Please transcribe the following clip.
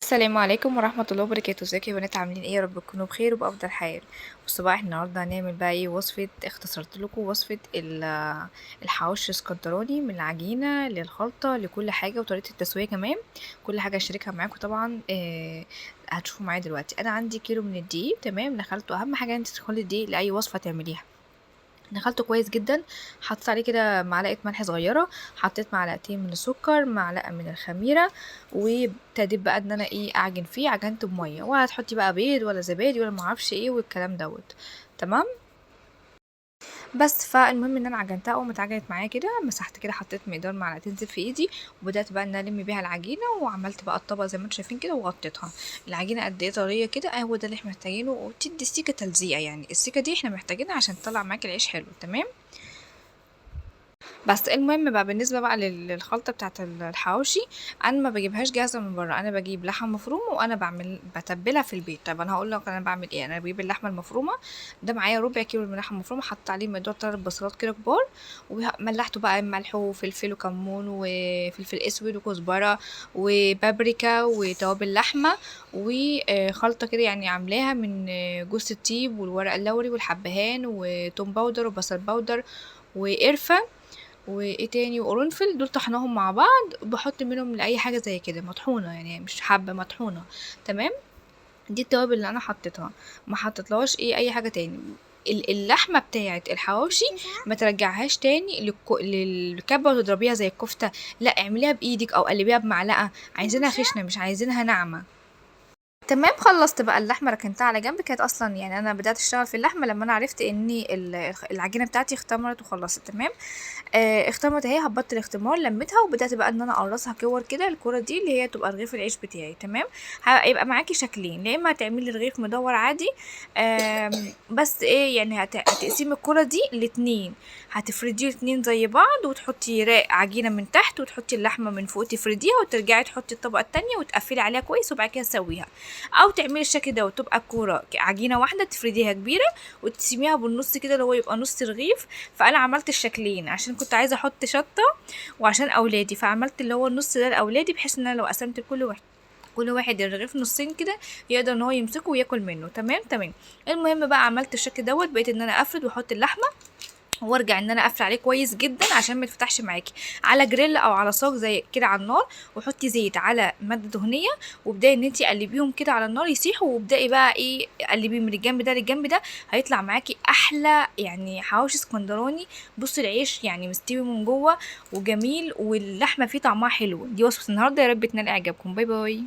السلام عليكم ورحمة الله وبركاته. ازيكم يا بنات؟ عاملين ايه؟ يا رب تكونوا بخير وبأفضل حال. بصوا بقى، احنا النهارده هنعمل بقى ايه وصفة، اختصرت لكم وصفة الحواوشي اسكندراني من العجينة للخلطة لكل حاجة وطريقة التسوية كمان، كل حاجة هشاركها معاكم طبعا. هتشوفوا معايا دلوقتي. انا عندي كيلو من الدقيق، تمام، نخلته. اهم حاجة انت تدخلي الدقيق لأي وصفة تعمليها، نخلته كويس جدا، حطيت عليه كده معلقه ملح صغيرة، حطيت معلقتين من السكر، معلقه من الخميره، وابتديت بقى ان انا ايه اعجن فيه. عجنته بميه، وهتحطي بقى بيض ولا زبادي ولا معرفش ايه والكلام دوت، تمام. بس فالمهم ان انا عجنتها، اول ما اتعجنت معايا كده مسحت كده، حطيت مقدار معلقتين زيت في ايدي، وبدات بقى ان انا الم بيها العجينة، وعملت بقى الطبق زي ما انتم شايفين كده وغطيتها. العجينة قد ايه طرية كده، هو ده اللي احنا محتاجينه، وتدي سيكه تلزيقه، يعني السيكه دي احنا محتاجينها عشان تطلع معاك العيش حلو، تمام. بس المهم بقى بالنسبة بقى للخلطه بتاعه الحواوشي، انا ما بجيبهاش جاهزة من بره، انا بجيب لحمه مفرومه وانا بتبلها في البيت. طب انا هقول لك انا بعمل ايه. انا بجيب اللحمة المفرومه، ده معايا ربع كيلو من اللحمة المفرومه، حطيت عليه مقدار 3 بصلات كده كبار، وملحته بقى ملح وفلفل وكمون وفلفل اسود وكزبره وبابريكا وتوابل لحمه، وخلطه كده يعني عاملاها من جوز الطيب والورق اللوري والحبهان وتوم powder وبصل powder وقرفه وايه تاني وقرنفل، دول طحناهم مع بعض، بحط منهم لاي حاجة زي كده مطحونه، يعني مش حبه مطحونه، تمام. دي التوابل اللي انا حطيتها، ما حطيتلهاش ايه اي حاجة تاني. اللحمة بتاعه الحواوشي ما ترجعهاش تاني للكبه وتضربيها زي الكفتة، لا اعمليها بايدك او قلبيها بمعلقه، عايزينها خشنه مش عايزينها ناعمة، تمام. خلصت بقى اللحمة ركنتها على جنب، كانت اصلا يعني انا بدات اشتغل في اللحمة لما انا عرفت ان العجينة بتاعتي اختمرت وخلصت، تمام. اختمرت اهي، هبطت الاختمار، لميتها وبدات بقى ان انا اقرصها كور كده، الكورة دي اللي هي تبقى رغيف العيش بتاعي، تمام. هيبقى معاكي شكلين، يا اما هتعملي رغيف مدور عادي، بس ايه يعني هتقسمي الكورة دي لاتنين، هتفرديه الاتنين زي بعض، وتحطي راق عجينه من تحت وتحطي اللحمة من فوق، تفرديها وترجعي تحطي الطبقة التانية وتقفلي عليها كويس، وبعد كده تسويها. او تعملي الشكل ده وتبقى الكورة عجينه واحدة تفرديها كبيرة وتسيبيها بالنص كده اللي هو يبقى نص رغيف. فانا عملت الشكلين عشان كنت عايزه احط شطه وعشان اولادي، فعملت اللي هو النص ده لاولادي، بحيث ان انا لو قسمت كل واحد الرغيف نصين كده يقدر ان هو يمسكه وياكل منه، تمام تمام. المهم بقى عملت الشكل دوت، بقيت ان انا افرد واحط اللحمة وارجع ان انا اقفل عليه كويس جدا عشان ما يتفتحش معاكي، على جريل او على صاج زي كده على النار، وحطي زيت على مادة دهنية، وابداي ان انتي قلبيهم كده على النار يسيحوا، وابداي بقى ايه قلبيهم من الجنب ده للجنب ده، هيطلع معاكي احلى يعني حواوشي اسكندراني. بصي العيش يعني مستوي من جوه وجميل، واللحمة فيه طعمها حلو. دي وصفه النهارده، يا رب تنال اعجابكم. bye bye.